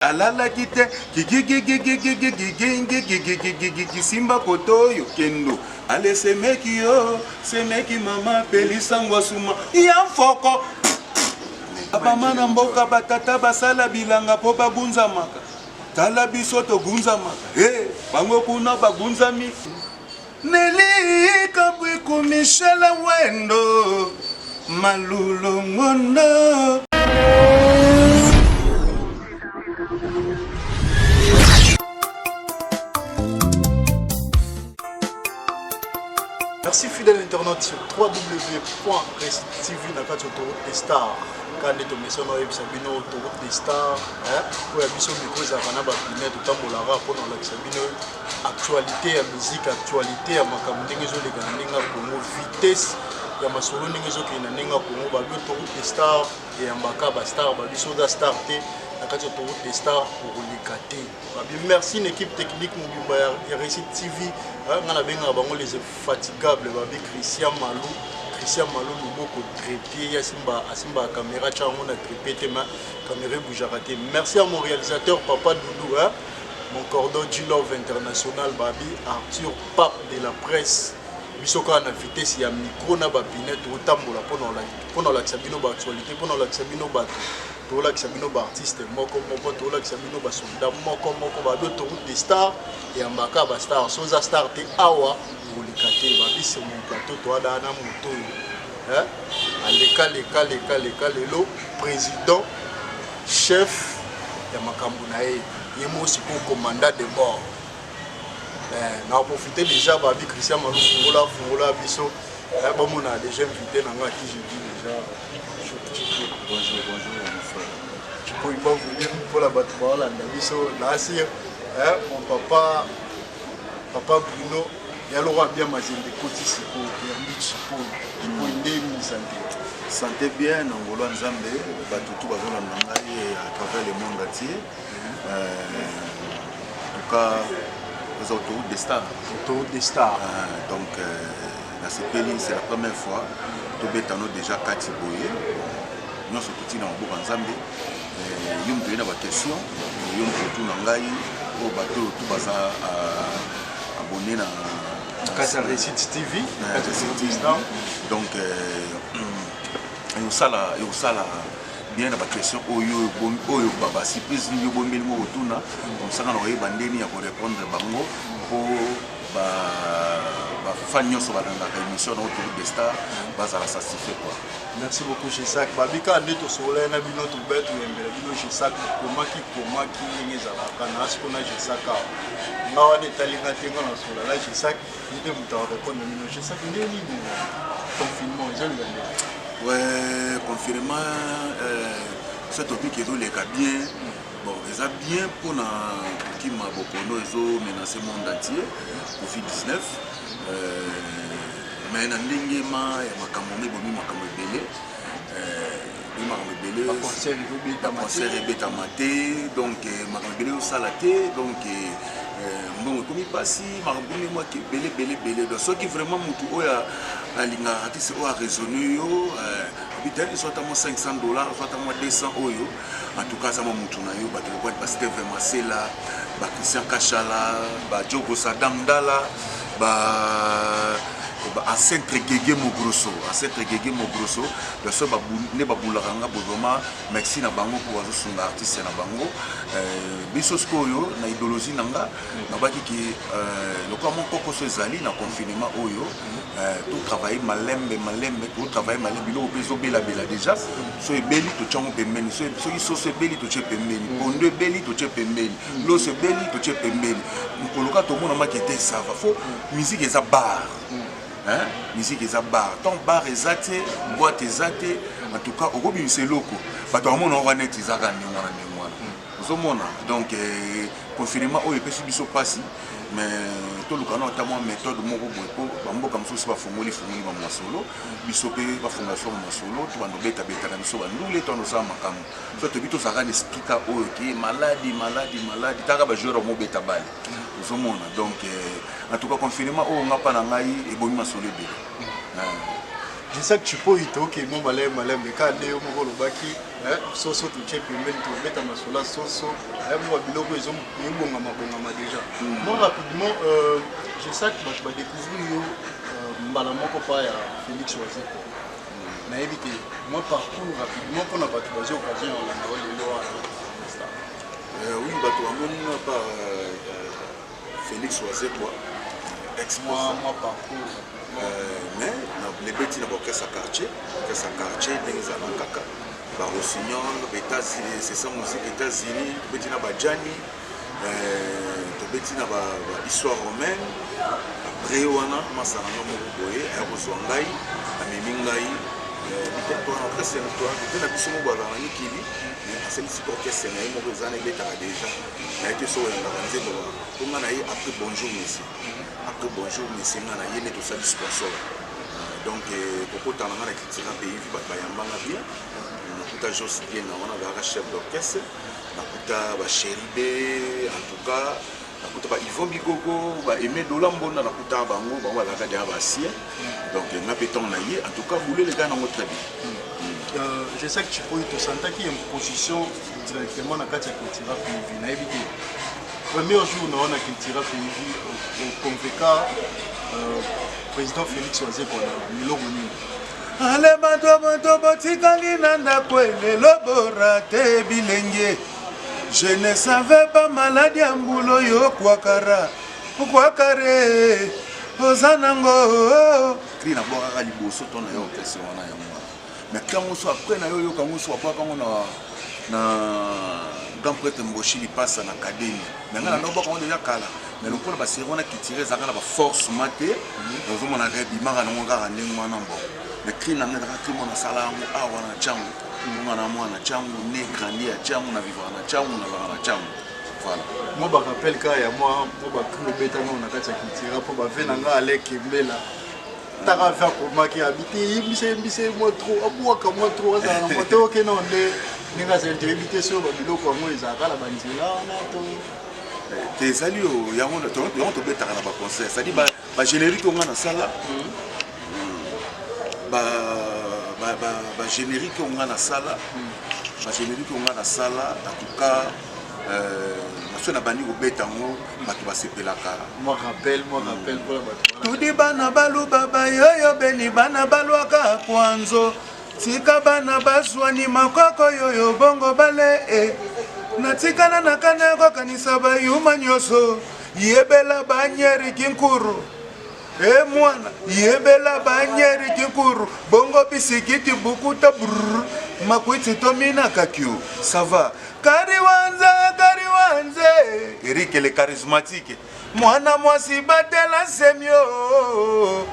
Alalaki te kikikikikikikikikikikikiki simba kotoyo kendo ale semeki yo semeki mama pelisa ngwasuma ya mfoko bamama na mboka batata basala bilanga mpo bagunzamaka tala biso togunzamaka hey, bango kuna bagunzami Nelly Kabwiku Michel Wendo Malulo Ngondo. Merci fidèle internaute sur www.restv na kati autoroute des stars kaka nde tomesana oyebisa bino autoroute des stars oyo ya biso micro ezalaka na bapine totambolaka mpo na kolakisa bino Actualite ya musique, actualite ya makambo ndenge ezoleka na ndenge ya Congo, vitesse ya masolo ndenge ezokende na ndenge ya Congo, babi autoroute des stars eyambaka ba star, babi soki oza star te na kati ya autoroute des stars okoleka te. Babi merci na équipe technique mobimba ya Réussite TV, nga nabengaka bango les infatigables, babi Christian Malou, Christian Malou loboko trépied, ye asimba asimbaka camera tya yango na trépied te mais camera eboujaka te. Merci à mon réalisateur Papa Doudou, hein. Mon cordon G-Love International Babi Arthur Pape de la presse biso kaka na vitesse ya micro na bapine tokotambola mpo na olakisa bino baactualité mpo na olakisa bino bato tokolakisa bino baartiste moko moko tokolakisa bino basoldat moko moko babi autoroute des stars eyambaka bastar so oza star te awa okoleka te babi sur mon plateau toadaa na moto oyo aleka leka leka leka lelo président chef ya makambo na ye ye moko sikoyo commandant de bord eh, na profite déjà babi christian malu fungola fungola biso eh, bamona déjà invité na nga qui je dis déjà bonjour bonjour mon frère je peux pas vous dire mpola bato baolanda biso naasir eh, mon papa papa bruno ya lokwa bien mazembe ekoti sikoyo permis sikoyo sikoyo nde nini sante sante bien na ngolo ya nzambe bato tu bazolanda ngai à travers le monde entier euh, en tout cas eza autoroute des stars autoroute des stars euh, donc euh, nasepeli c'est la première fois tobetano déjà kati boye nyonso totii na maboko ya nzambe eh, yo moto oye na baquestion yo moto otuna ngai oyo bato oyo tu baza euh, abonné na kati ya réussite tv donc euh, ekosala ekosala bien na baquestion oyo oyo basurprise nini obombeli ngo kotuna komsanga na koyeba ndeni ya korépondre bango mpo bafan nyonso balandaka émission na autoroute des stars bazala satisfait quoi Merci beaucoup Gesac. Babika nde tosololaki na bino tobe toyembela bino Gesac komaki komaki ndenge ezalaka na siko na Gesac awa. Nga wana etali nga te nga nasola na Gesac ye nde moto arépondre bino Gesac nde nini confinement ezoleka ndenge. Ouais, confinement euh, ce topic ezoleka bien. Bon, eza bien mpona kokima bokono ezo menacer monde entier Covid-19. Euh, mais na ndenge ma ya makambo yango ebomi makambo ebele eh, makambo ebele concert ebetama te donc eh, makambo ebele osala te donc eh, mbongo ekomi mpasi makambo ekomi mwa ebele ebele ebele donc soki vraiment motu oyo alingaka artiste oyo araisonne yo abitali so ata mwa 500 dollars so ata mwa 200 oyo en tout cas aza mwa motu na yo bato lokola ba steve masela ba christian kashala ba jogo sadam ndala ba ancêtre gege mogroso ancêtre gege mogroso biso nde babulaka nga boye vraiment merci na bango mpo bazosunga artiste na bango euh, biso sikoyo na idéologie na nga nabaki ke euh, lokola mwa kokoso ezali na confinement oyo euh, totravaille malembe malembe totravaille malembe biloko mpe ezobelabela déjà so ebeli totya yango pembeni soki soso ebeli totye pembeni pondo ebeli totye pembeni loso ebeli totye pembeni mokolo kaka tomona maki ete sava fo musique eza bar hein? musique eza bar tant bar eza te boîte eza te en tout cas okobimisa eloko bato bamona wana neti ezaka ndenge wana ndenge wana ozomona donc eh, confinement oyo epesi biso mpasi mais toluka na ata mwa méthode moko boye mpo bamboka mosusu bafongoli fongoli bamasolo biso mpe bafongola biso bamasolo to bando betabeta na biso bandule to bandosala makambo so toyebi tozalaka na esprit ka oyo ke maladi maladi maladi taka bajoueur bamobeta bale ozomona donc eh, en tout cas confinement oyo nga mpa na ngai ebomi masolo ebele Jisak Chipoyi toke mwa malembe malembe kaka nde yo moko olobaki. Soso totie pembeni, tobeta masolo ya soso, mwa biloko ezobongama bongama déjà. Moi rapidement, je sais que bato badécouvrir yo mbala moko pa ya Félix Wazekwa. Nayebi te, mwa parcours rapidement mpona bato bazwi occasion ya kolanda o lelo wana. Oui, bato bamoni nga par Félix Wazekwa, ex. Mwa parcours. Mais lebeti na baorchestre ya quartier, orchestre ya quartier ndenge ezalaka kaka, barossignol, c'est ça, musique États-Unis. Tobeti na bajani, tobeti na bahistoire romaine. Après wana, masala nga moko boye aya kozwa ngai, amemi ngai orchestre te na biso moko bazala na mikili, mais asalisi orchestre na ye moko eza na ebetaka déjà. Naye te so oyambaka nzembo mpo nga na ye après Bonjour Monsieur, après Bonjour Monsieur, nga na ye nde tosali sponsor. Donc kokotana nga na Cultura Pays Vie, bato bayambanga bien. Nakuta Jos Diena wana, azalaka chef d'orchestre. Nakuta bacheribe, en tout cas nakuta ba Yvon Bigogo, ba Aimé Dola Mbonda. Nakuta bango, bango bazalaka deja baancien. Donc nga mpe ntango na ye, en tout cas bulele kaka nango très bien. Je sais que tu peux tosantaki imposition directement na kati ya Cultura Pays Vie. Nayebi te, premier jour na wana Cultura Pays Vie, oconvoquer président Félix Wazekwa na miloko nini? Ale bato, bato botikali na ndako, elelo bora te bilenge. Je ne savais pas maladie ya mbula oyo kwakara kwakare oza nango. Cri nabwakaka liboso to na yo orchestre wana, yango wana. Mais ntango so après na yo oyoka yango, so babwaka yango na grand prêtre Mboshi Lipasa na Kadeni. Mais ngai na nabwaka yango déjà kala, mais lokola basérie wana kitire ezalaka na baforce ma te, ozomonaka ebimaka nango kaka ndenge wana. Bon, mais cri na ngai ezalaka cri mona asala yango awa na Ntiango, ngonga na mwana Ntiango, né grandi ya Ntiango, na vivaka na Ntiango, nazalaka na Ntiango, voilà. Mwa barappel kaka ya mwa bacri obetanga na kati ya Cultura, mpo bave na ngai aleke mbela taka ave akomaki abi te, yembisa yembisa ye mwa trop, abwaka mwa trop, azala na mwa te. Okende nde ndenge azali, toyebi te soki babiloko yango ezalaka na banzela wana to. Te, ezali oyo yango yango tobetaka na baconcert, c'est-à-dire bagénérique oyo nga nasala, bagénérique oyo nga nasala, bagénérique oyo nga nasala, en tout cas naso na bandi kobeta yango, bato basepelaka. Mwa rappel mpona bato. Tudi bana baluba bayoyo beni, bana balwaka kwanzo, tika bana bazwani makoko yoyo bongo bale e natikana na kana kokanisa bayuma nyonso. Yebela banyeri kinkuru e mwana, yebela banyeri kinkuru bongo bisikiti bukuta brr makwiti tominaka kio ça va kariwanze kariwanze. Eric le charismatique, mwana mwasi batela semio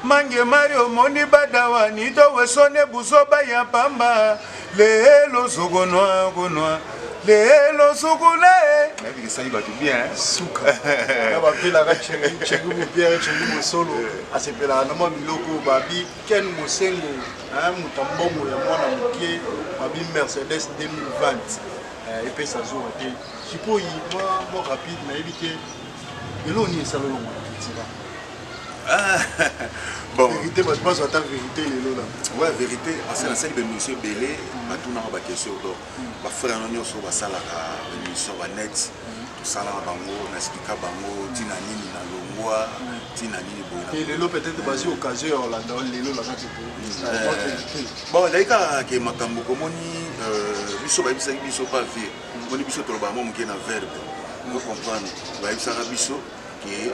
mange mari omoni badawani to wesone buzoba ya pamba lelo zokonwa konwa lelo sukule nayebi esali bato bien. Suka na bapelaka Cheri Mopiere, Cheri Mosolo asepelaka na mwa biloko. Babi Ken Mosengo, moto ya mbongo ya mwana moke, babi Mercedes 2020 epesa zuwa te. Sikoyi mwa rapide, nayebi te eloko nini esala olongo na Cultura. Bon. Vérité, bato bazwa ata vérité lelo na. Ouais, vérité, parce que nasali baémission ebele, batunaka baquestion. Donc bafrère no nyonso basalaka baémission banet, tosalaka bango, naexplika bango ntina nini na longwa, ntina nini boye. Te, lelo peut-être bazwi occasion ya kolanda lelo na kati. Bon, ezali kaka ke makambo komoni biso bayebisaki biso pa vie, moni biso tolobaka mwa moke na verbe ocomprendre. Bayebisaka biso ke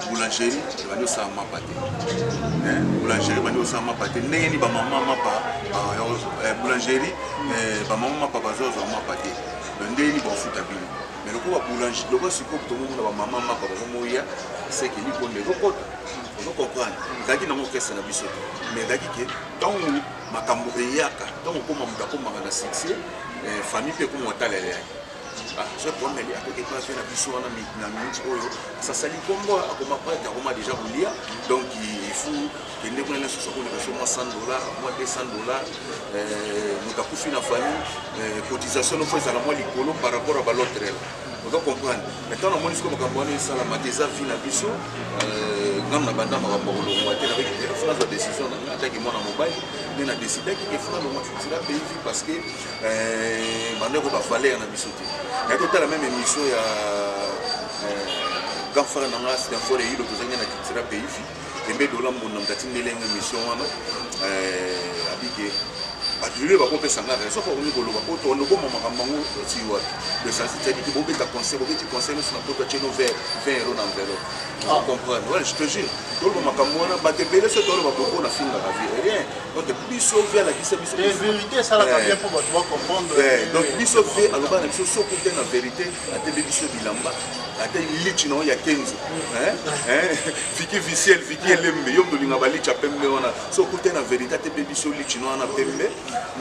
boulangerie ebandi osala mapa te, boulangerie ebandi osala mapa te. Ndenge nini bamama mapa, boulangerie, bamama mapa bazozwa mapa te? Donc ndenge nini baofuta bino? Mais lokola boulangerie, lokola sikoyo tomomona bamama mapa bazomoya, seke likonde ezokota, ozocomprendre. Ezalaki nango orchestre na biso te, mais ezalaki ke ntango makambo eyaka, ntango okoma moto akomaka na succès, famille mpe ekoma otalela yaki. So problème akoki epa na biso wana na minute oyo asasali kombo, akoma prêtre, akoma déjà kolia. Donc il faut kende kuna nyonso akoleka so mwa 100 $, mwa 200 $. Moto akufi na famille, cotisation nofo ezala mwa likolo par rapport à balautre. Ozo comprendre? Mais ntango namoni sikoyo makambo wana esalama te, eza vie na biso. Ngam na banda makambo ya kolongwa te, nabeki te faut nazwa décision na nga ataki mwana mobali nde na décidaki ke faut nalongwa Cultura Pays Vie parce que bandeko bavaleur na biso te. Naye totala même émission ya grand frère na nga Stanford Eyilo, tozangi na Cultura Pays Vie, Embe Dola Mbunda moto atindeli yango émission wana, abike bato lelo bakopesa nga raison po bakomi koloba po toloboma makambo yango oti wapi. C'est-à-dire que bobeta concert, bobeti concert nyonso na poto, atie no 20 € na enveloppe. Ah. Comprendre? Ouais, je te jure, toloba makambo wana, bato ebele so toloba boko na fingaka vie, rien. Donc biso vie alakisa biso vérité esalaka bien mpo bato bacomprendre. Donc biso vie aloba na biso soki te na vérité, atebe biso bilamba, ate lichi na oyo ya kenzo fiki viciel fiki elembe, yo moto olinga balichi ya pembe wana, soki te na vérité, atebe biso lichi na wana pembe,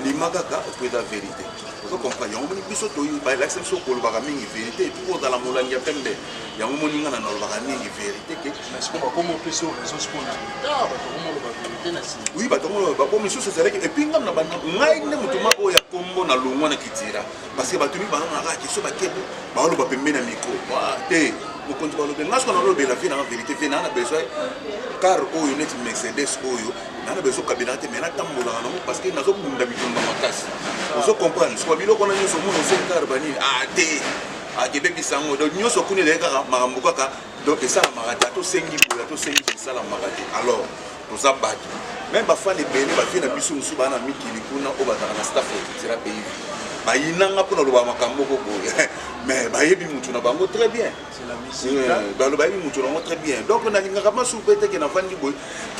ndima kaka po eza vérité. Ozo comprendre? Yango moni biso balakisa biso kolobaka mingi vérité et puis kozala molangi ya pembe. Yango moni nga na nalobaka mingi vérité ke bakoma opesi raison sikoyo na retard, bato komoloba vérité na nsima. Oui, bato komoloba bako misusu ezalaki. Et puis ngam na banda ngai nde moto ma oyo ya kombo na longwa na Kitira parce que bato mingi bazonaka question, bakebo baoloba pembeni na micro te, mokonzi balobi nga soki nalobela vie nanga vérité, vie naa na besoin car oyo neti Mercedes oyo naa na besoin kabelaka te, mais natambolaka nango parce que nazobunda bitumba makasi. Ozo comprendre? Soka biloko wana nyonso omona ose car banini a te akebebisa yango. Donc nyonso kuna ezali kaka makambo kaka, donc esalamaka te. Atosengi boye, atosengi boye, esalamaka te. Alors toza bato même bafans ebele, bavie na biso mosusu baa na mikili kuna oyo bazalaka na staff ya Cultura Pays, bayinanga mpona loba makambo moko boye, mais bayebi mutu na bango très bien. Baloba bayebi mutu na bango très bien. Donc nalingaka masu mpe teke navandi boye,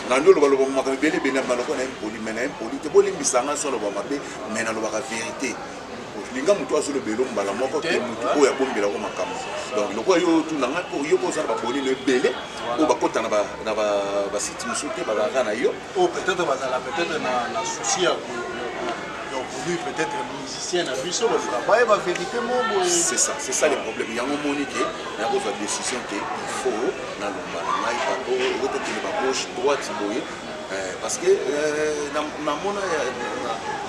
nandi olobaloba makambo ebele ebele na maloko na impoli, mais na impoli te, bolimbisanga so aloba mabe, mais nalobaka vérité. Linga motu azolobela mbala moko te, motu oyo abombelako makambo. Donc lokola yo otunanga mpo yo mpo oza na babolino ebele oyo bakota na basite mosusu te, bazalaka na yo. Oyo peut-être bazala peut-être na souci ya produire peut-être musicien na biso, baluka bayeba vérité mo boye. C'est ça, c'est ça le problème. Yango moni ke nakozwa décision ke il faut nalomba na ngai papo okokokende ba gauche droite boye, parce que namona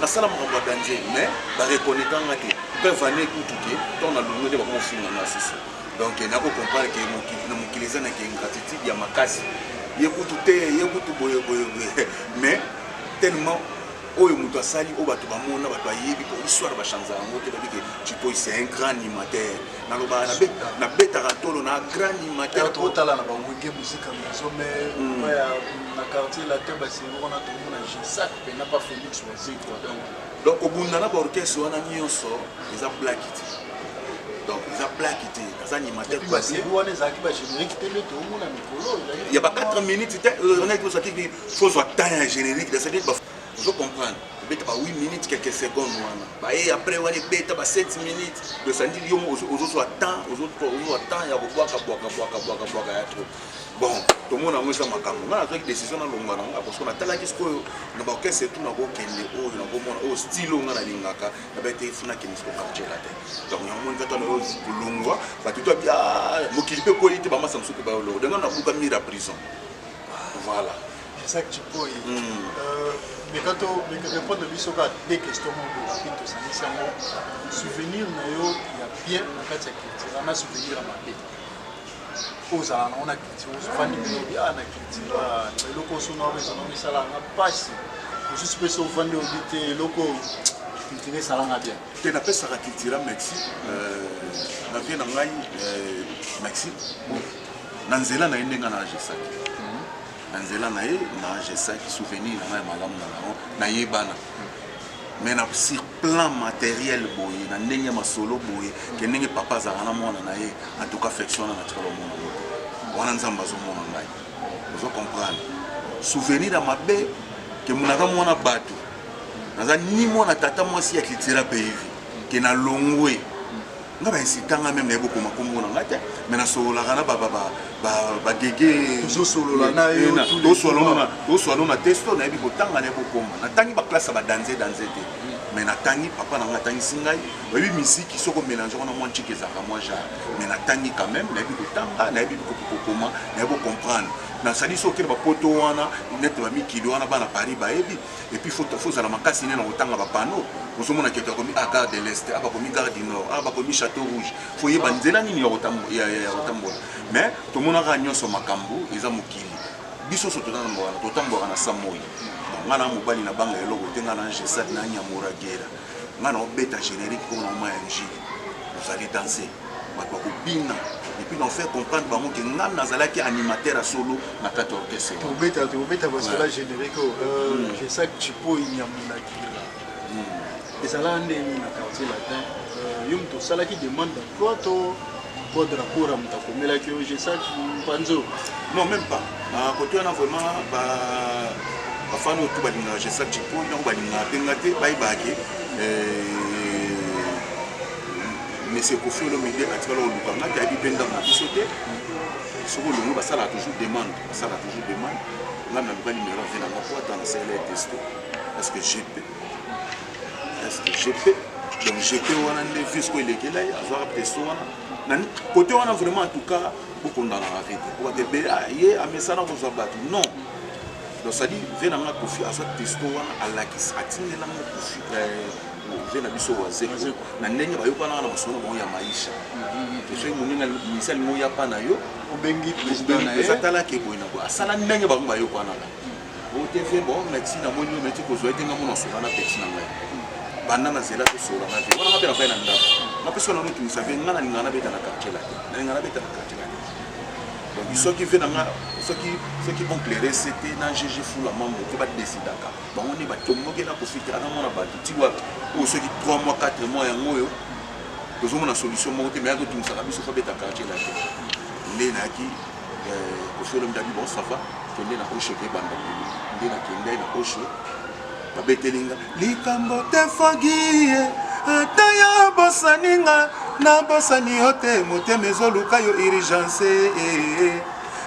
nasala makambo ya danger, mais bareconnaîtanga te mpe vane kutu ke ntango nalongwe nde bakomofinga nga susu. Donc nakocomprendre ke na mokili eza na ke ingratitude ya makasi, ye kutu te, ye kutu boye boye boye, mais tellement oyo moto asali oyo bato bamona, bato bayebi po histoire bachanza yango te. Babi ke Chipoy, c'est un grand animateur. Nalobaka, nabetaka tolo na grand animateur. Totala na bawenge Musica Maison Mère na Quartier Latin, baseri wana tomona Gesac mpena pa Félix Wazekwa, donc Donc kobunda na baorchestre wana nyonso eza blague te, donc eza blague te, naza animateur. Baseri wana ezalaki bagénérique te nde toomona mikolo. Ya ba 4 minutes te, faut ozwa temps ya générique, c'est-à-dire ozo comprendre, ebeta ba 8 minutes quelques secondes wana, baye après wana ebeta ba 7 minutes. Donc c'est-à-dire yo ozozwa temps, ozozwa temps ya kobwaka bwaka bwaka bwaka bwaka ya trop. Bon, tomona yango eza makambo. Ngai nazwaki décision nalongwa na nga parce que natalaki sikoyo na baorchestre etu nakokende oyo nakomona oyo style oyo nga nalingaka, nabai te funa kende siko Quartier Latin. Donc yango moni kata nayo kolongwa, bato to abi mokili mpe kweli te, bamasa mosusu mpe bayolongo. Donc nga nabuka mur ya prison, voilà. Isaac Chipoyi, meka to meka répondre biso kaka deux questions moko rapide, tosangisi yango. Souvenir na yo ya bien na kati ya culture na souvenir ya mabe ozala nango na culture, ofandi mpe a na culture, eloko oso na raison nango esalanga mpasi, mosusu mpe so ofandi obi te, eloko culture esalanga bien. Te, napesaka Cultura merci na vie na ngai, merci na nzela na ye ndenge na agesaki na nzela na ye na agesaki. Souvenir na ngai ya malamu na nango nayebana, mais na sur plan matériel boye, na ndenge masolo boye ke ndenge papa azalaka na mwana na ye, en tout cas affection wana natikala omona moto wana, Nzambe azomona ngai. Ozo comprendre? Souvenir ya mabe ke naza mwana bato, naza ni mwana tata mwasi ya Cultura Pays Vie ke nalongwe nga bainsitanga même nayebi okoma kombo na ngai te, mais nasololaka na bagege. Tozosolola na yo. Tosolola na testo, nayebi kotanga, nayebi kokoma, natangi baklasse ya badanze danze te, mais natangi. Papa na ngai atangisi ngai. Oyebi misiki soki omélange wana mwa nciki ezalaka mwa genre, mais natangi quand même, nayebi kotanga, nayebi kokoma, nayebi kocomprendre. Nasali soki okende bapoto wana nete bamikili wana, bana Paris bayebi. Et puis faut ozala makasi nde na kotanga bapano. Ozomona keto akomi a gare de l'Est, a bakomi gare du Nord, a bakomi Château Rouge. Faut yeba nzela nini ya kotambola. Mais tomonaka nyonso makambo eza mokili. Biso so totambolaka na sa moi. Nga na mobali na banga eloko te, nga na Gesat na Nyamuragera, nga na obeta générique mpo na oma ya Njili, ozali danse, bato bakobina. Et puis na faire comprendre bango ke nga nazalaki animateur ya solo na kati ya orchestre. Tobeta, tobeta basola générique oyo. Gesac Tshipoyi Nyamunakila, ezalaka ndenge na Quartier Latin? Yo moto osalaki demande d'emploi to Quadra Kora moto akomelaki yo Gesac Mpanzo? Non, même pas. Kote wana vraiment bafani oyo tu balingaka Gesac Tshipoyi nango, balingaka mpe nga te, bayebaka ke monsieur Kofi Olomide atikala koluka nga te, ayebi mpe ndako na biso te. Soki olongo, basalaka toujours demande, basalaka toujours demande. Nga naluka numéro ave nanga po ata nasalela ye testo: est ce que gp, est ce que gp? Donc GP wana nde vie sikoyo elekela ye, azwaka testo wana na côté wana. Vraiment, en tout cas, bokondanaka ve te po bato ebele ye amesana kozwa bato. Non, donc c'est-à-dire ve na nga Kofi azwa testo wana, alakisi, atindelanga Kofi ve na biso Wazeko na ndenge bayokanaka na masolo na bango ya maisha. Soki moninga misi alingi oya pa na yo, obengi président na ye. Eza talaki boye na boye, asala ndenge bango bayokanaka. Otv, bon, merci, namoni yo meti kozwa ete nga mona osola na peti na ngai banda na zela tosola na ve wana. Nga mpe nafai na ndako, nga mpe so nano tungisa ve nga, nalingaka nabeta na Quartier Latin, nalingaka nabeta na Quartier Latin. Donc soki ve na nga, soki oncle rc te na GG Fula Mambo te, badesidaka bango nde batombokela Kofi te. Aza mwana bato ti wapi oyo? Soki 3 mois, 4 mois yango oyo tozomona solution moko te, mais azotungisaka biso, faut abeta Quartier Latin. Nde nayaki Kofi Olomide abi: "Bon, ça va, kende na Osho." Ebanda lelo nde nakende na Osho, babeteli nga likambo te. Fogie ata yo bosani nga, nabosani yo te, motema ezoluka yo urgence.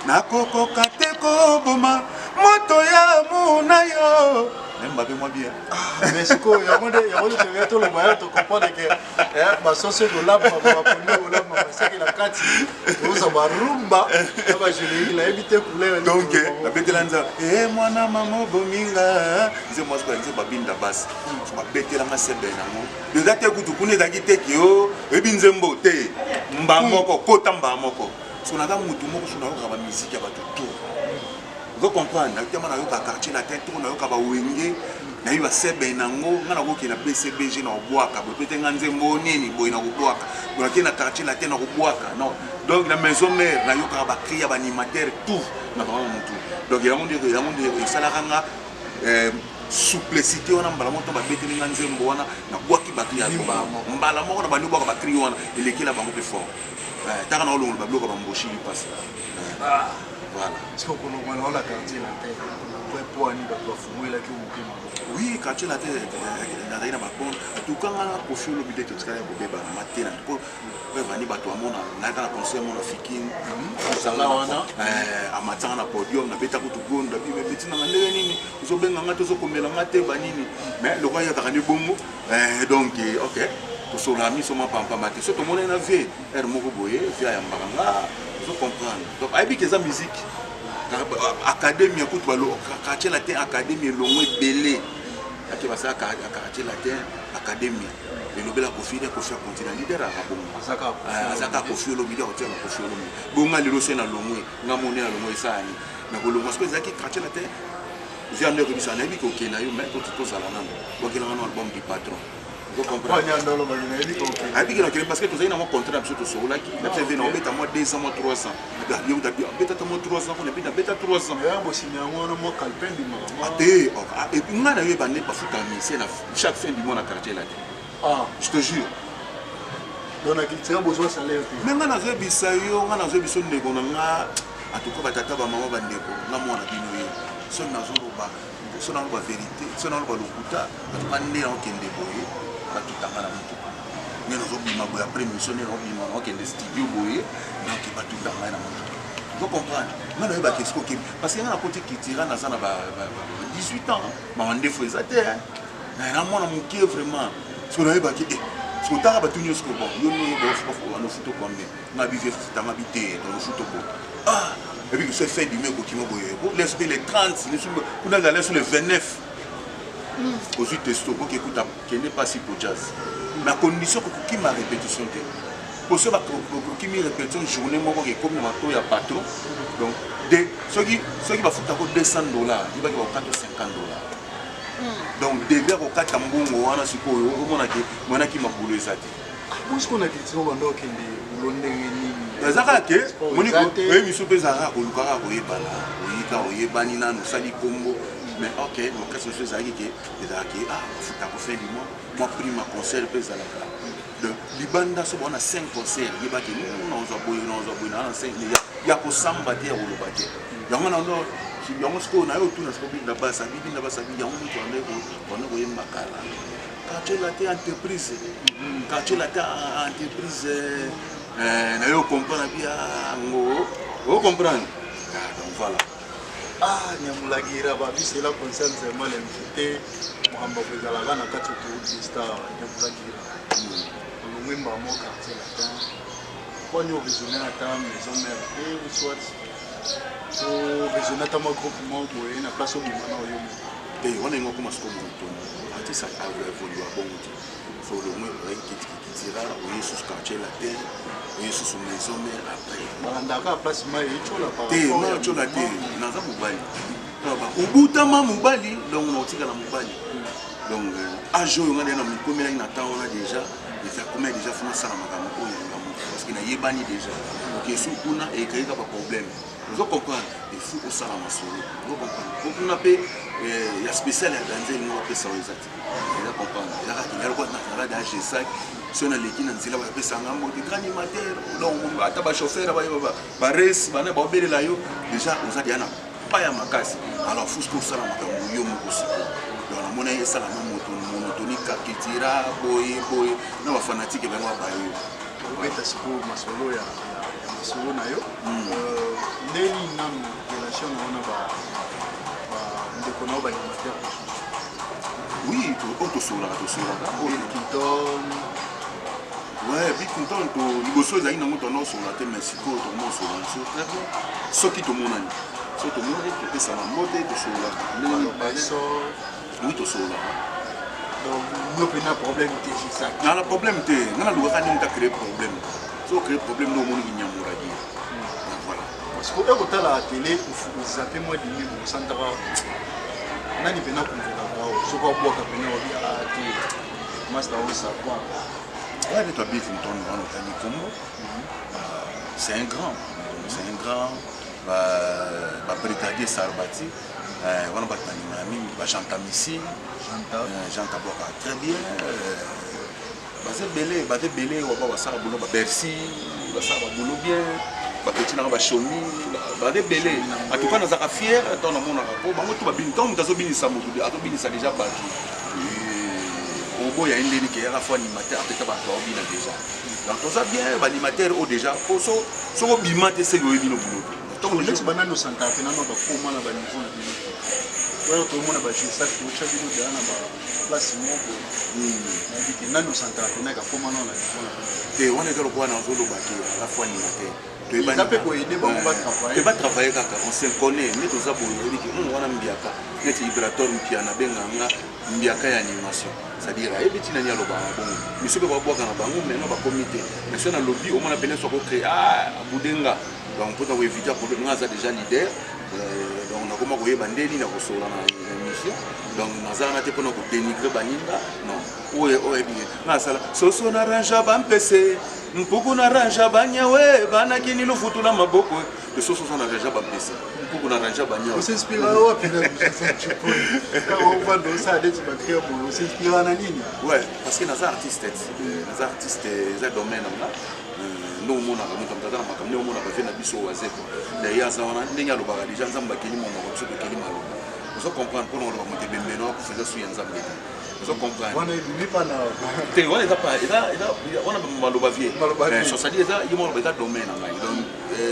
Nakokoka te koboma moto ya muna yo nembabe mwa bien. Mais sikoyo yango nde, yango nde toya toloba ya tocomprendre ke basoso ekolamba, baponde kolamba, basaki na kati toza barumba na bagénérique, nayebi te couleur. Donc babetela nzambe e mwana mama obominga nzembo mwasi nzembo babinda basi so babetelanga sebe nango eza te kutu kuna ezalaki te ke o oyebi nzembo te mba moko kota mba moko. So naza mutu moko so nayokaka bamusique ya bato tour, ozo comprendre? Tema nayoka Quartier Latin to nayoka bawenge, nayebi basebe nango. Nga nakokende na BCBG na kobwaka boye pete nga nzembo nini boye na kobwaka boye, nakende na Quartier Latin na kobwaka. Non, donc na Maison Mère nayokaka bacri ya baanimateur tout na bango na motu. Donc yango nde esalaka nga souplicité wana. Mbala moko to babeteli nga nzembo wana, nabwaki bacri ya mbala moko na bandi obwaka bacri wana, elekela bango mpe fort. Taka na olongola babiloko ya bamboshi lipasi. Voilà. Siko kolongwa na wana Quartier Latin po ani bato bafungwelaki motema? Oui, Quartier Latin nazali na babon. En tout cas nga na Kofi Olomide totikali ya kobebana matena po evandi bato amona nayaka na concert mona Fikin. Ozala wana? Amatanga na podium, nabeta kutu gonda bime beti nanga ndenge nini ozobenga nga te, ozokomela nga te banini. Mais lokwa yakaka nde bongo. Donc ok, tosolaka miso mapampama te. So tomoni na vie aire moko boye, vie ayambaka nga, ozo comprendre? Donc ayebi ke eza musique académie kutu Quartier Latin académie elongo ebele ake basala Quartier Latin académie elobela Kofi nde Kofi akontina leader aka bongo, azaka Kofi Olomide, akotiaka Kofi Olomide bonga. Lelo se na longwe nga moni na longwe esalani mais kolongwa sikoyo ezalaki Quartier Latin via nde okebisa nayebi kokenda yo, mais toti tozala nano bokelanga no album du patron. Ayebi ke nakende parce que tozali na mwa contrat na biso tosololaki na biso. Na obeta mwa 2 ans, mwa 3 ans, abeta mwa 3 ans kuna, epi nabeta 3 ans. Te, et puis ngai nayeba nde bafutaka musicien na chaque fin du mois na Quartier Latin, je te jure. Mais ngai nazoyebisa yo, ngai nazoyebisa ndeko na nga, en tout cas batata, bamama, bandeko, nga mwana bino ye, soki nazoloba, so naloba vérité, so naloba lokuta, en tout cas nde naokende boye, batutanga na motuka nde nazobima boye après mission, nde naobima naokende studio boye, naoke batuta ngai na motuka. Ozo comprendre? Ngai nayebaka esiko okemi parce que ngai nakoti Cultura, naza na ba 18 ans, mama ndefo eza te na mwana moke vraiment. Soki nayebaki soki otaka bato nyonso ko bon yo nofuto combien, nga bive futanga bi te, tonofuto bo ah. Et puis so fin du mois ekokima boye les mpe le 30, kuna ezala so le 29, ozwi testo, okoki ekuta kende mpasi po jazz na condition kokokima répétition te, po so bakokimi répétition journée moko, ekomi na mato ya patron. Donc de soki bafutako 200 $, yebaki bakokata 50 $. Donc début akokata mbongo wana. Sikoyo omonake mwanaki mabulu eza te. Bosiko na culture, banda okende bulo ndenge nini? Eza kaka ke oyebi miso mpe ezalaka koluka kaka koyebana, oyika oyebani nanu, osali kombo. Mais ok, orchestre mosusu ezalaki ke ezalaki, ah, bafutako fin du mois mwa prime ya concert mpe ezalaka. Donc libanda so baona 5 concert, yebaki naozwa boye, naozwa boye, naa na 5 ya kosamba te, ya koloba te. Yango nano yango sikoyo naye otuna sikoyo Binda Basabi, Binda Basabi yango moto wana koyemba kala Quartier Latin entreprise, Quartier Latin entreprise na yo comprendre bi yango, ocomprendre. Donc voilà. Ah, Nyamulagira babi, cela concerne seulement l'invité. Makambo ezalaka na kati Autoroute des Stars. Nyamulagira, olongwe mbamo Quartier Latin, mponi oraisonne ata Maison Mère te, ou soit oraisonne ata mwa groupe moko boye na place obima na oyo? Te, wana yango akoma sikoyo monotone. Artiste aévolua bongo te. So olongwe, ozalaki kitira, oye susu Quartier Latin, oye susu Maison Mère après. Balandaka place mai etyola. Te, mai etyola te. Naza mobali, obutama mobali, donc naotikala mobali. Donc age oyo nga nde na mikomelaki na temps wana déjà, eza komia déjà fo nasala makambo oyo yanga moto, parce que nayebani déjà. Okesu kuna ekeyika baproblème, ozo comprendre, il faut osala masolo, ozo comprendre, po kuna mpe ya spécial ya danze elingo bapesa oyo eza te. Eza comprendre, eza kaka ya lokola nazala da G5, so naleki na nzela, bapesanga mbote, grand animateur. Donc ata bachauffeur bares bana baobelela yo déjà, oza deya na pa ya makasi. Alors fuske osala makambo yo moko sikoyo. Donc namoni esalama moto monotoni, kakitira boye boye na bafanatike bango babayo. Obeta sikoyo masolo ya masolo na yo ndeni nanu, relation na yo na bandeko na yo baanimateur mosusu? Oui, oyo tosololaka, tosololaka. Clinton? Ouais, Bill Clinton, to liboso ezalaki nango tona osolola te, mais sikoyo tokoma osolola biso très bien. Soki tomonani, soki tomonani, topesana mbote, tosololaka ndenge. Oui, tosololaka. Donc yo mpena problème te, c'est ça? Na na problème te. Nga nalukaka ndenge ta créer problème. So créer problème nde omoniki nyamuraki. Voilà. Parce que ekotala télé, ozape mwa dimi, osantaka nani mpena konvokaka o soki abwaka mpena obi te, master osakwa? Ouais, toi, Bill Clinton, wana otangi kombo, c'est un grand, c'est un grand. Babrigadier Sarbati wana, bato balingaka mingi bajantamisi, Jean Tabwaka très bien. Baza ebele, baza ebele waba basala boulot, babercy basala baboulot bien, bapeti nanga bashomi, baza ebele. En tout cas nazalaka fier ntango namonaka po bango to babini. Ntango moto azobinisa, moto azobinisa déjà bato, oboya ye ndeni ke yaka fo animateur apeta bato aobina déjà. Donc toza bien, baanimateur oyo déjà po soki obima te, seki oyebi no boulot te. Neti banani osantaka mpe nano bakoma na baniveau na bino te, oyo tomona bagesak totya bino deya na baplace moko boye, nayebi te nani osantaka mpe akoma nano na niveau na bino? Te, wana eza lokola nazoloba te, aza fo animateur. Eza mpe koyede bango batravaille. Te, batravaille kaka, on se connaît. Nde toza boye, oyebiki wana mbiaka neti Ibrator Mpiana, abenganga mbiaka ya animation, c'est-à-dire ayebi ntina nini alobaka bongo. Miso mpe babwaka na bango maintenant bakomi te, mais so nalobi omona pene so akocrée abudenga. Donc mpona koéviter problème, nga aza déjà leader, donc nakoma koyeba nde nini nakosolola na émission. Donc naza wana te mpona kodénigre baninga, non. Oyo oyebi nga asala soso na ranja bampese, mpuku na ranja banyawe, banakini lufutu na maboko. Soso na ranja bampese, mpuku na ranja banyawe. Osinspira wapi na ovanda osala neti bacré boye? Osinspira na nini? Ouais, parce que naza artiste, naza artiste, eza domaine na nga. Nde omonaka moto, moto aza na makambo, nde omonaka vie na biso oyo azekwa. D'ailleurs aza wana ndenge alobaka déjà, Nzambe akeli monoko, biso tokeli maloba, ozo comprendre. Mpona koloba moto ebembeno akufa, eza su ya Nzambe te. Ozo comprendre? Wana ebimi pa na te, wana eza pa eza eza wana maloba vie. Maloba vie. So c'est-à-dire eza ye moko eza domaine na ngai. Donc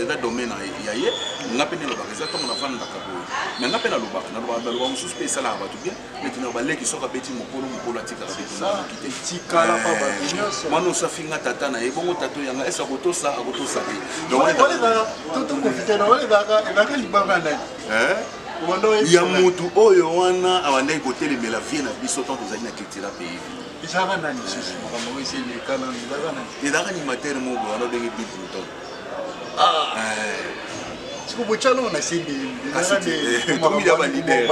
eza domaine ya ye, nga mpe nalobaka eza ntango navandaka boye. Mais nga mpe nalobaka, nalobaka maloba mosusu mpe esalaka bato bien. Neti na baleki, soki abeti mokolo, mokolo atikaka beti te. Etikala pa bato nyonso. Mwana osafinga tata na ye bongo, tata oyanga ese akotosa, akotosa te. Donc totoprofite na wana, ezalaka libanga nani? Ya mutu oyo wana abandaki kotelemela vie na biso tant tozali na Cultura Pays. Ezalaka nani lisusu? Makambo yango esi eleka nanu. Ezalaka nani? Ezalaka animateur moko boye wana obenge Bill Clinton. Siko botyana na se. Tomi ya baleader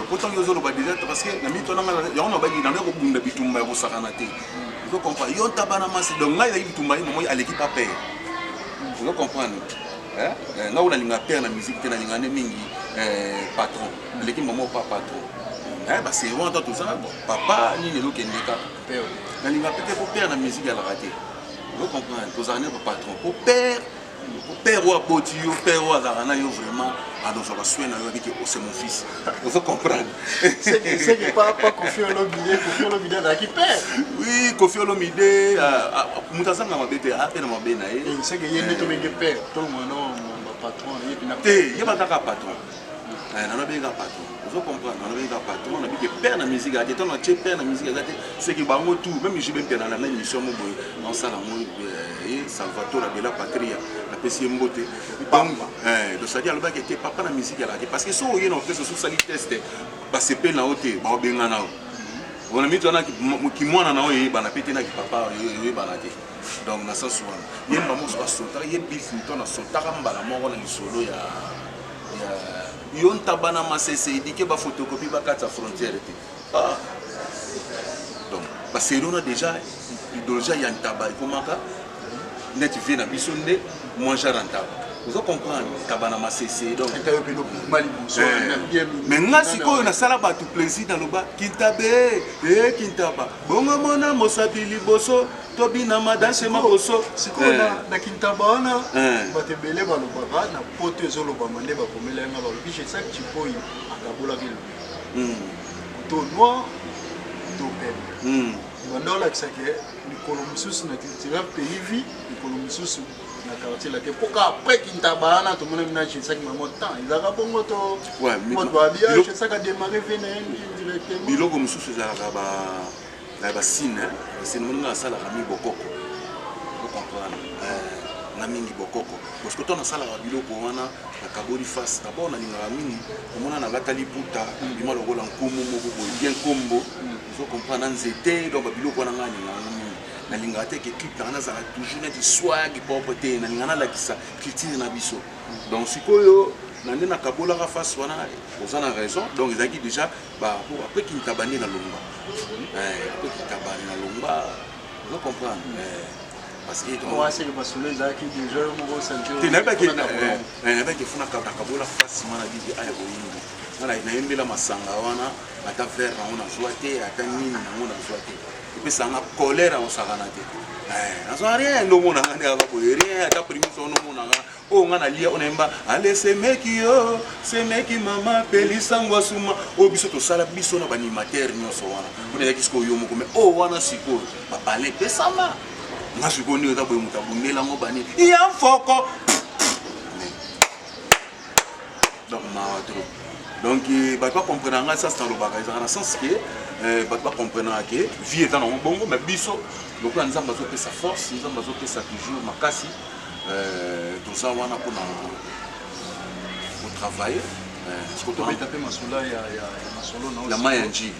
po ntango ozoloba déjà, parce que na mito nanga yango nabaki nando kobunda bitumba ya kosakana te. Ozo comprendre? Yo ntaba na masi, donc ngai ezalaki bitumba ye momo aleki pa père. Ozo comprendre? Ngai oyo nalinga père na musique te, nalinga nde mingi patron aleki mamo pa patron. Baseri wana ta toza papa nini ezokende kaka, nalinga pe te po père na musique alaka te. Ozo comprendre? Tozala nde bapatron po père, po père oyo aboti yo, père oyo azalaka na yo vraiment, alozwa basoin na yo, abiki c'est mon fils. Ozo comprendre? C'est pas pas Koffi Olomide. Koffi Olomide azalaki père. Oui, Koffi Olomide, moto azanga mabe te, ape na mabe na ye. C'est que ye nde tobenge père, tolongwana bapatron ye mpena. Te, ye bazaka patron, nalobenga patron. Ozo comprendre? Nalobenga patron, nabiki père na musique ate. Ntango atie père na musique aza te, c'est que bango tout même JB mpe na na émission mo boye naosala yango ye Salvatore Abela Patria, napesi ye mbote. Donc c'est-à-dire alobaki ete papa na musique alaka te, parce que so oye na orchestre, so osali test, basepeli na yo te, baobenga na yo wana miti wana kimwana na yo eyebana mpe te, na kipapa eyebana te. Donc na sens wana ye mba mosusu asotaka ye Bill Clinton, asotaka mbala moko na lisolo ya yo ntaba na masese edike baphotocopie bakati ya frontière te. Ah. Donc baseri wana déjà idéologie ya ntaba ekomaka neti vie na biso nde mwa genre ya ntaba. Ozo comprendre? Ntaba na masese. Donc mais nga sikoyo nasala bato plaisir, naloba kintabe e kintaba bongo mona mosapi liboso tobina madanse maboso. Sikoyo na kintaba wana, bato ebele balobaka na poto, ezolobama nde bakomela yanga, balobi Gesac Tshipoyi akabolaki elobi to noir to pembe, banda olakisake mikolo mosusu na Cultura Pays Vie, mikolo mosusu na Quartier Latin, mpo ka après kintaba wana tomonami na Gesac mamo temps ezalaka bongo to moto babia Gesac adémarre vie na ye directement. Biloko mosusu ezalaka basine, basine moninga asalaka mingi bokoko. Ocomprendre nga? Mingi bokoko, parce que to nasalaka biloko wana, nakaboli face. D'abord nalingaka mingi komona nalata liputa bima lokola nkumu moko boye bien, nkombo ozo comprendre, na nzete. Donc babiloko wana ngai nalingaka yango mingi. Nalingaka te ke clip nanga nazala toujours neti swag propre te, nalinga nalakisa culture na biso. Donc sikoyo na nde nakabolaka face wana, oza na raison. Donc ezalaki déjà après kintaba nde nalongba, après kintaba nde nalongba. Ozo comprendre? Parce que te nayebaki efuna nakabola face wana, bibi aya koyimba nga nayembela masanga wana, ata verre nango nazwa te, ata nini nango nazwa te. Epesanga colère akosakana te. Nazwa rien, nde omonanga nde kaka boye, rien, ata primise wana omonanga oyo nga nalia, oyo nayemba ale semeki yo semeki mama pelisango asuma, oyo biso tosala biso na baanimateur nyonso wana mpona ezalaki sikoyo yo moko. Mais oyo wana sikoyo babale epesama nga sikoyo ndenge eza boye, moto abundelango bani ya mfoko. Donc mawa trop. Donc bato bacomprendre nga sens nalobaka, ezalaka na sens ke bato bacomprendaka ke vie eza nango bongo. Mais biso lokola Nzambe azopesa force, Nzambe azopesa toujours makasi, toza wana mpona kotravailler. Tobeta mpe masolo ya masolo na ya mai ya Njili.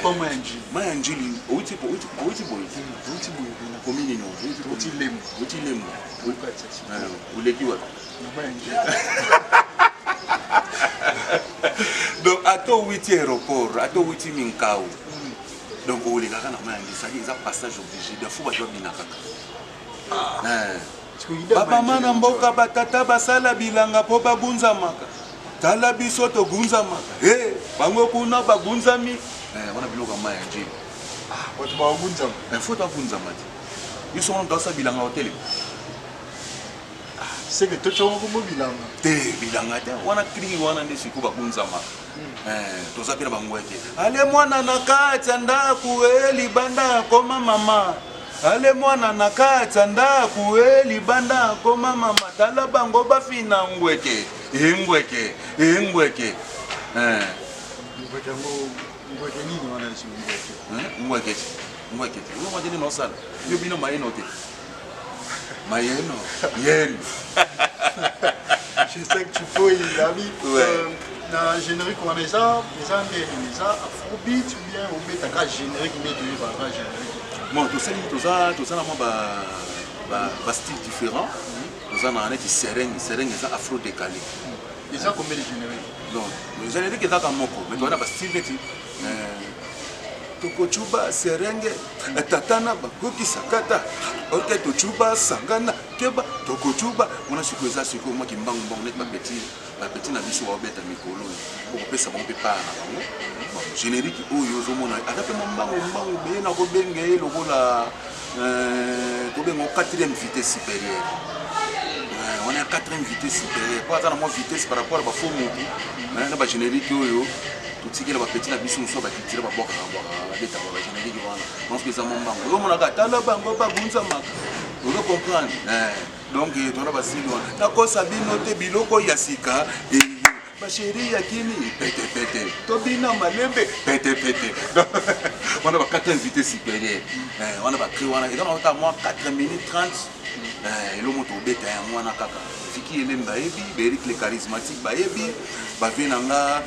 Pourquoi mai ya Njili? Mai ya Njili, outi boye. Outi boye. Komi nini? Outi Lemba. Outi Lemba, oleki wapi? Na mai ya Njili. Donc ata owiti aéroport, ata owiti Minkau, donc olekaka na mai ya Njili, c'est-à-dire eza passage obligé. Dafu bato babina kaka babama na mboka, batata basala bilanga mpo bagunzamaka. Tala biso togunzamaka e bango kuna bagunzami wana biloko ya mai ya Njili. Bato bagunzama. Faut toagunzama te, biso wana toasala bilanga hotel. Seke totyongo kombo bilanga. Te, bilanga te, wana cri wana nde sikoyo babunzama. Toza mpe na bangweke. Ale mwana na kati ya ndako e libanda akoma mama. Ale mwana na kati ya ndako e libanda akoma mama. Tala bango bafina ngweke engweke engweke. Ngweke yango ngweke nini wana esi ngweke? Ngweke ngweke te. Oyo mwatene nosala. Yo bino mayeno te. Mayeno yenu. Je sais que tu peux y aller. Ouais. Na générique wana eza eza nde nini, eza afrobeat ou bien obetaka générique nde toyebaka générique? Bon, tosali toza na mwa ba style différent. Toza na neti sereng, sereng eza afro décalé. Eza combien de générique? Donc générique ezaka moko, mais toza na ba style neti tokocuba serenge tata na bakokisa kata oke tocuba sangana keba tokocuba wana. Sikoyo eza sikoyo mwa kimbangu-mbangu neti bapeti na biso baobeta mikolo oyo okopesa bango mpe paa na bango. Bon, générique oyo ozomona ata mpe mwa mbangu mbangu beye na kobenga ye lokola tobenga quatrième vitesse supérieure. Wana ya quatrième vitesse supérieure po aza na mwa vitesse par rapport ya bafo motu na bagénérique oyo totikela bapeti na biso mosusu bakitila babwakaka bwakaka babetaka bagénérique wana. Pense que eza mwa mbangu, ozomonaka tala bango babunzamaka, ozo comprendre. Donc tona basili wana, nakosa bino te, biloko ya sika eyo bachéri ya kini petepete tobina malembe petepete. Wana ba 4 vitesse supérieure, wana bacri wana eza na kaka mwa 4 minutes 30. Elo moto obeta yango wana kaka Fiki Elembe bayebi, baErik le charismatique bayebi, bavie na nga,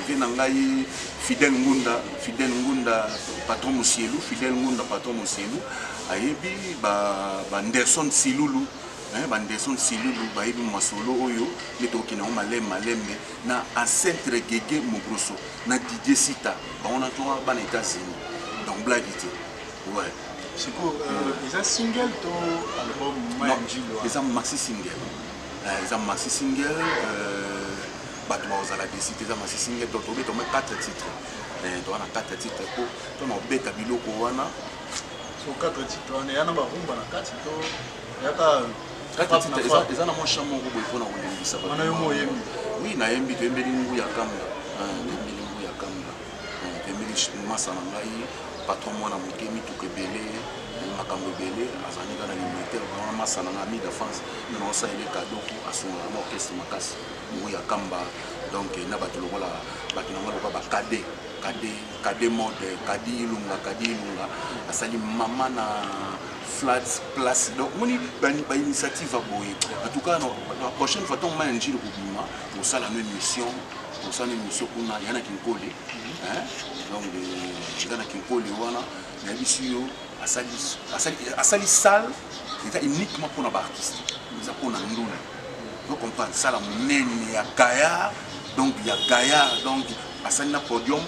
vie na ngai Fidèle Ngunda, Fidèle Ngunda patron Mosielu, Fidèle Ngunda patron Mosielu ayebi, baNderson Silulu, baNderson Silulu bayebi masolo oyo nde tokokende yango malembe malembe na ancêtre Gege Mogroso na Didier Sita, bango na tonga bana États-Unis, donc blague te, ouais. Sikoyo eza single to album? Non, eza maxi single. Eza maxi single, bato bakozala décide. Eza maxi single, donc tobeta ome 4 titres. Toza na 4 titres po mpona kobeta biloko wana. So 4 titres wana eya na barumba na kati to eyaka? 4 titres eza na mwa chant moko boye mpona kolembisa. Wana yo mo oyembi? Oui, nayembi. Toyembeli ngu ya kamba, toyembeli ngu ya kamba, toyembeli masa na ngai patron mwana moke, mituka ebele, makambo ebele, azalaki kaka na limitaire wana. Masa na ngai ami d'enfance nde naosalele cadeau po asungaka na orchestre makasi, ngu ya kamba. Donc na bato lokola bato na ngai lokola bakade kade kade mode kadi Ilunga, kadi Ilunga asali mama na flat place. Donc moni bainitiative ya boye. En tout cas, la prochaine fois ntongo mai ya Njili kobima, tosala no émission, tosala no émission kuna ya na Kinkole. Donc eza na Kinkole wana, nayebisi yo, asali salle eza uniquement mpona baartiste, eza mpona ndula, ozo comprendre, sala monene ya gaillard, donc ya gaillard. Donc asali na podium,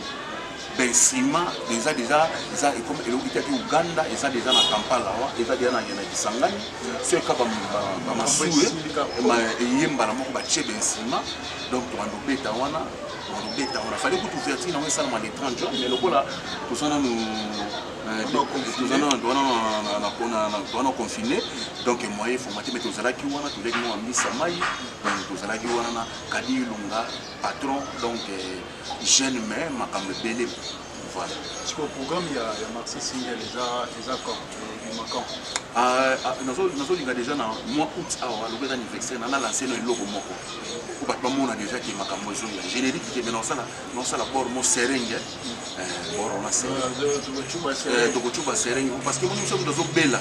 bainstrument eza déjà, eza comme eloko etaki Uganda, eza déjà na Kampala awa, eza déjà na Kisangani. So eka bamasuwe eyembana moko batie bainstrument, donc tobanda obeta wana, tobanda obeta wana. Fallait kutu ouverture nango esalama le 30 juin, mais lokola toza nanu toza confiné, donc moyen formati, mais tozalaki wana, toliaki mwa mbisa mai. Donc tozalaki wana na Kadi Ilunga patron, donc jeune mais makambo ebele, voilà. Sikoyo programme ya maxi single eza quand, ebima quand? Nazolinga déjà na mois août awa, lokola eza anniversaire na nalance no eloko moko po bato bamona déjà ke makambo ezoya. Générique te, mais naosala bord mo serenge, bord wana tokocuba serenge, parce que moni so moto azobela,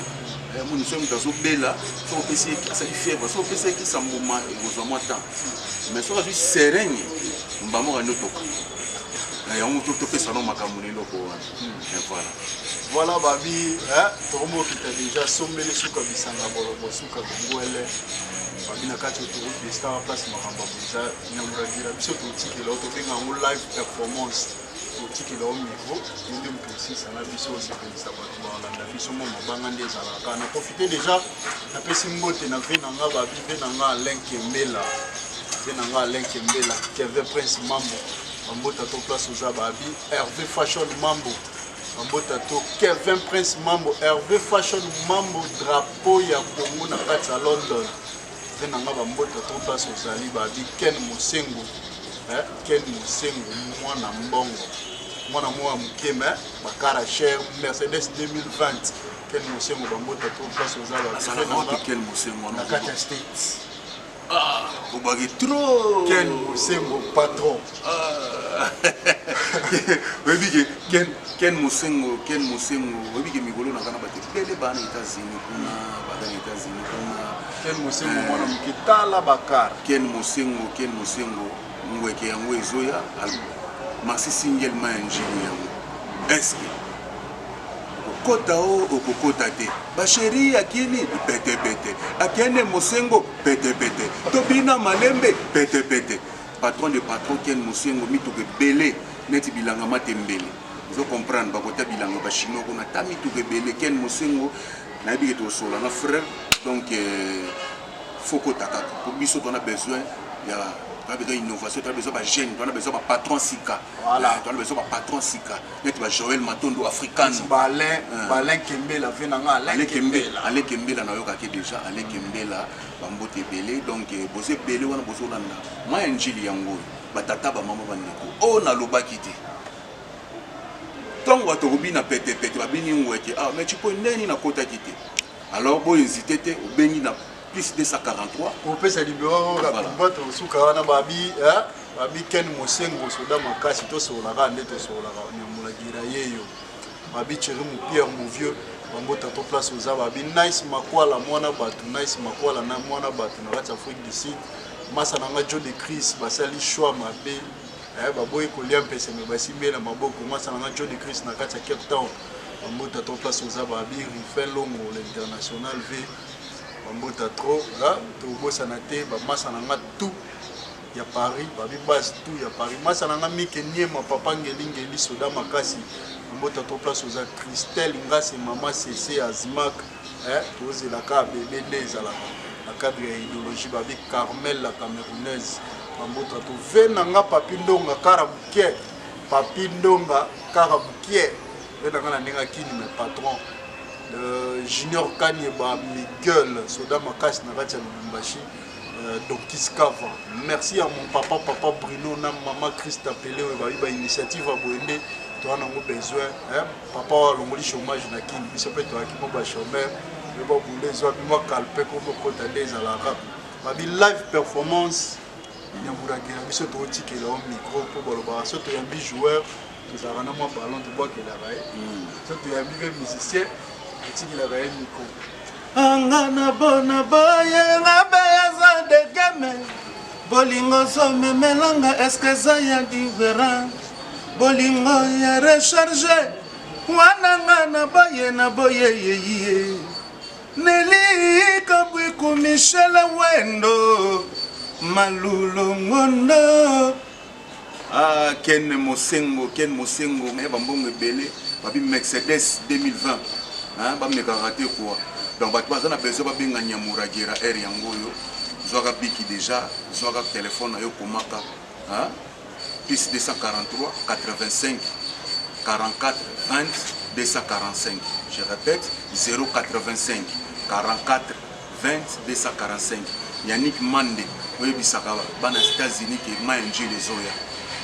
moni so moto azobela, soki opesi asali fièvre, soki opesi ekisa mbuma ekozwa mwa temps, mais soki azwi serenge mbamoko andi otoka yango. Topesa no makambo na eloko wana, voilà. Voilà, babi tokomokita déjà sombele suka bisanga bolobo suka kongwele babi na kati autoroute de star place makambo ya eza nyamuragira biso. Totikela o tobenga yango live performance, totikela o micro yo nde moto osisa na biso, osepelisa bato balanda biso. Mwa mabanga nde ezalaka na profite déjà, napesi mbote na ve na nga, babi ve na nga Alain Kembela, ve na nga Alain Kembela, Kevin Prince Mambo, bambota to place oza, babi Hervé Fashion Mambo. Bambota to Kevin Prince Mambo, Hervé Fashion Mambo, drapeau ya Congo na kati ya London. Ve na nga bambota to place ozali babi Ken Mosengo, eh, Ken Mosengo mwana mbongo. Mwana mwa moke mais bakara cher Mercedes 2020. Ken Mosengo bambota to place ozali babi ve na nga Ken Mosengo na kati ya States. Ah, obaki trop. Ken Mosengo patron. Ah. Oyebi ke Ken Ken Mosengo, Ken Mosengo, oyebi ke mikolo na kana bato ebele bana États-Unis kuna, baza na États-Unis kuna. Ken Mosengo eh. mwana moke tala bakar. Ken Mosengo, Ken Mosengo, ngweke yango ezoya maxi single ma ya njili yango. Est-ce que Okota o okokota te ba cherie akini pete pete akende mosengo pete pete tobina malembe pete pete patron de patron ken mosengo mituka ebele neti bilanga matembele ozo comprendre bakota bilanga ba chinois kuna ta mituka ebele ken mosengo nayebi ke tosola na frère donc euh, faut kota kaka po biso tona besoin ya tona besoin innovation tona besoin ba jeune tona besoin ba patron sika voilà tona besoin ba patron sika neti ba Joël Matondo Africano ba Alain eh. ba Alain Kembela ve na nga Alain Kembela Alain Kembela nayokaki déjà Alain Kembela bambote ebele donc eh, boza ebele wana bozolanda mwa ya njili yango oyo batata bamama bandeko oyo oh, nalobaki te ntango bato kobina petepete babini ngweke ah mais cipo ndenge nini nakotaki te alors boyo hésite te obengi na plus 243 kopesa libero rapidement tosuka wana babi babi ken mosengo soda makasi tosololaka nde tosololaka nyamulagira yeyo babi cheri mopierre mon vieux bango tato place oza babi nice makwala mwana bato nice makwala na mwana bato na kati ya afrique du sud masa na nga joe de chris basali choix mabe eh, baboyi kolia mpese me basimbi ye na maboko masa na nga joe de chris na kati ya cape town bango tato place oza babi rifin longo l'international v bambota trop tobosana te bamasa na nga tout ya paris babi base tout ya paris masa na nga mike niema papa ngelingeli soda makasi bambota trop place oza christelle ngase mama cc azmak eh, tozelaka bebe nde ezalaka na cadre ya idéologie babi carmel la camerounaise bambota to ve na nga papi ndonga kara bukie papi ndonga kara bukie ve na nga na ndenge akini me patron Euh, Junior Kanyeba Miguel soda makasi na kati ya Lubumbashi euh, Donkis Kava merci à mon papa papa Bruno na mama Christa Pele oyo bayi ba initiative ya boye nde toza nango besoin hein? papa oyo alongoli chômage na kini biso mpe toyaki mpo ba chômeur mpe babule ezwami mwa kalpe mpo mokota nde ezalaka babi live performance nyamburagera biso tokotikela yo micro mpo balobaka so toyambi joueur tozalaka na mwa ballon tobwakelaka ye hmm. so toyambi mpe musicien totikelaka ye micro anga na bona boye nga beyaza degeme bolingo zomemelanga eske eza ya diferent bolingo ya recharge wana nga na boye na boye yeye neli kabwiku michele wendo malulongondo Ah, Ken Mosengo, Ken Mosengo, mais bambongo ebele, babi Mercedes 2020. Hein, ba meka rater quoi. Donc bato baza na besoin babenga Nyamuragera air yango oyo. Zwaka biki déjà, zwaka téléphone na yo komaka. Hein? Plus 243 85 44 20 245. Je répète 085 44 20 245 Yannick Mande oyebisaka bana Etats-Unis ke ma injili ezoya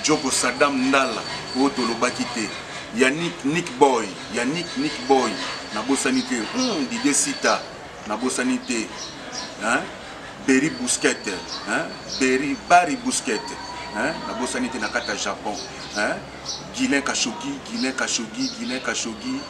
Djogo Saddam Ndala oyo tolobaki te Yannick Nick Boy Yannick Nick Boy nabosani te hmm, Didier Sita nabosani te hein? Berry Busquet hein? Berry Barry Busquet hein? nabosani te na kati ya Japon hein? Guilain Khashoggi Guilain Khashoggi Guilain Khashoggi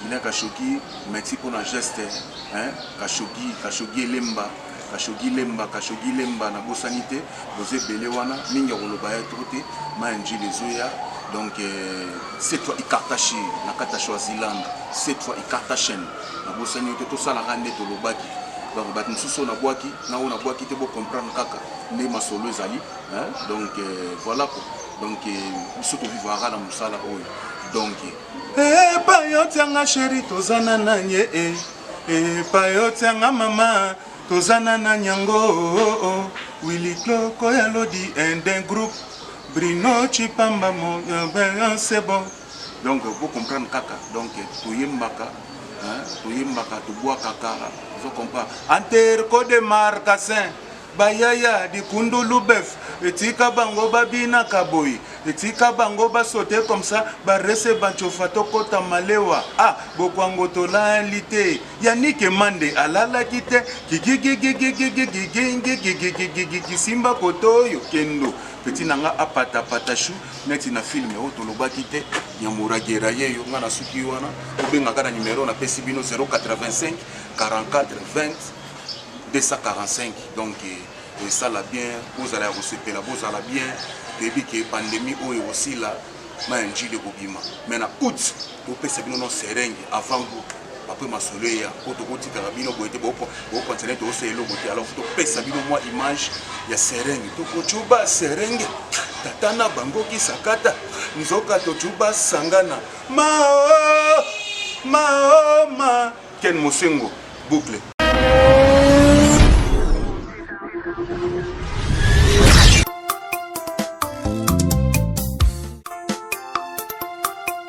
Guilain Khashoggi merci pona geste hein Khashoggi Khashoggi elemba Khashoggi lemba Khashoggi lemba nabosani te boza ebele wana mingi ya koloba ya trop te ma njili ezoya donc euh, cette fois ikartashi na kati ya Swaziland cette fois ikartashen nabosani yo te tosalaka nde tolobaki donc bato mosusu oyo nabwaki na oyo nabwaki te bocomprendre kaka nde masolo ezali hein? donc euh, voilà quoi donc euh, biso tovivaka na mosala oyo donc Epai otianga sheri toza na nani eh, eh. Epai otianga mama toza na nani yango oh, oh. Willy Kloko ya Lodi indien groupe Bruno Chipamba mon ben c'est bon. Donc bo comprendre kaka donc toyembaka hein, toyembaka tobwakaka ozo comprendre anterco de marcassin bayaya likundulu bef etika bango babinaka boye etika bango basote comme ça barese bancofa tokota malewa ah bokwango tolali te yanike mande alalaki te gigigigigigigigigigigigigigi simba kotoyo kendo petit na nga apatapata chou neti na film oyo tolobaki te nyamuragera yeyo nga nasuki wana obengaka na numero napesi bino 085 44 20 245 donc esala bien bozala ya kosepela bozala bien toyebi ke pandémie oyo ekosila ma ya njili ekobima mais na août topesa bino no seringue avant goût apres masolo eya po tokotikaka bino boye te bokontinue tokosala eloko te alors topesa bino mwa image ya seringue tokocuba seringue tata na bango kisakata nzoka tocuba sangana mao mao ma ken mosengo boucle.